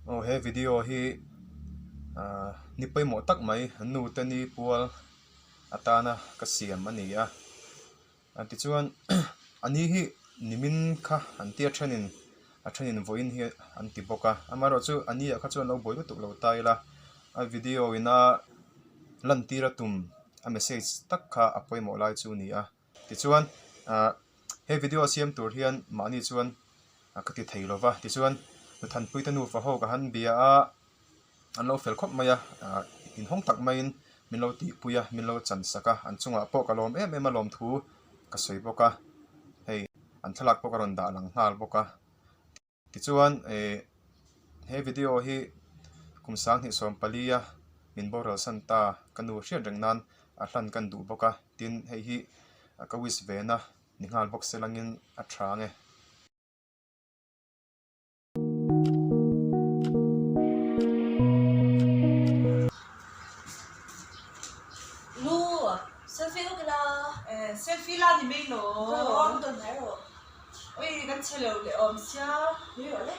Aw he video hi ah ni pawimawh tak mai nu te ni pual atana ka siam a ni a tichuan a ni hi nimin kha an tia thenin a thenin vawiin hi an ti bawk a amaherawhchu a ni ah kha chuan lo buai lutuk lo ta ila a video ina lantir a tum a message tak kha a pawimawh lai chu a ni a. Tichuan ah he video siam tur hian mahni chuan ka ti thei lova tichuan Nuthanpui te nufa ho ka han bia a an lo fel khawp mai a ah inhawng tak maiin min lo tihpui a min lo chan sak a an chungah pawh ka lawm em em a lawmthu ka sawi bawk a hei an thlalak pawh ka rawn dah lang nghal bawk a. Tichuan eh he video hi kum 2014 a min boral san ta ka nu hriat reng nan a hlan kan duh bawk a tin hei hi ka wish ve na ni nghal bawk se langin a tha ang e. Nu, selfie lawk ila. Eh, selfie la ni mai lo. Rawh, tawn hnai rawh. Ui, kan chhe lo leh awm sia. Nui rawh le.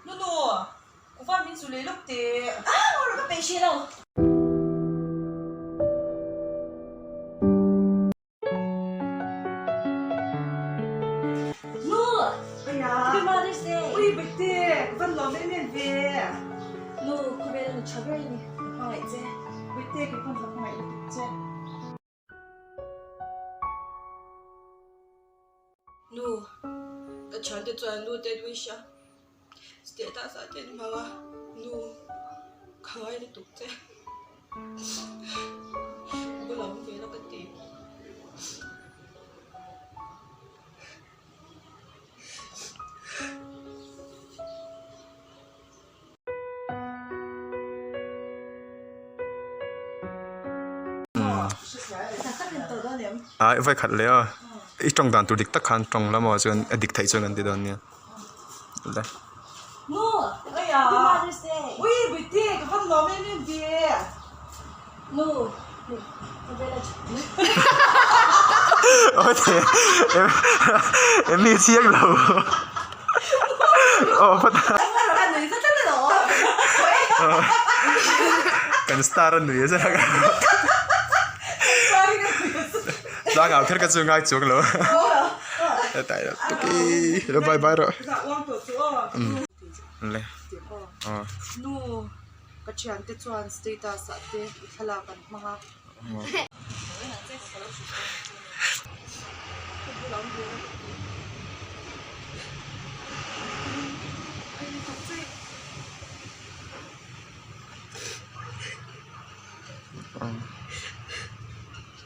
Nu nu, kuva min zu leh lawk teh. Ah, ngaw rawh ka peih hrih lo. Nu! Happy Mother's Day! Ui Bete, ka van lawm em em ve. Nu, khawvel a nu tha ber i ni, ka hmangaih che. Bete, kei pawn ka hmangaih lutuk che. Nu, ka thiante chuan nu te wish a, status ah te an hmang a, nu ka ngai lutuk che. Ka lo awm ve la ka ti. Ai vai khat leh a i tawng dan tur dik tak khan tawng la maw chuan a dik theih chuan kan ti dawn nia le. Em ni chiang lo aw phawt a kan star a nui a zet a tlangah kher ka chu ngai chuang lo lo bye bye rawh le aw. Ka thiante chuan status ah te i thlalak an hmang a.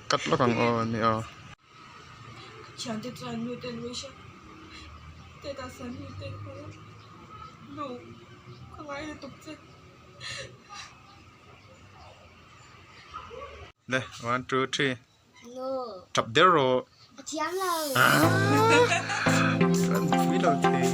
Cut lawk ang aw ni aw. Thiante chuan nu te an wish a, status ah nu te an hmang a, nu ka ngai lutuk che. Le 1 2 3 Tap der rawh. A thiam lo. An pui lo thei.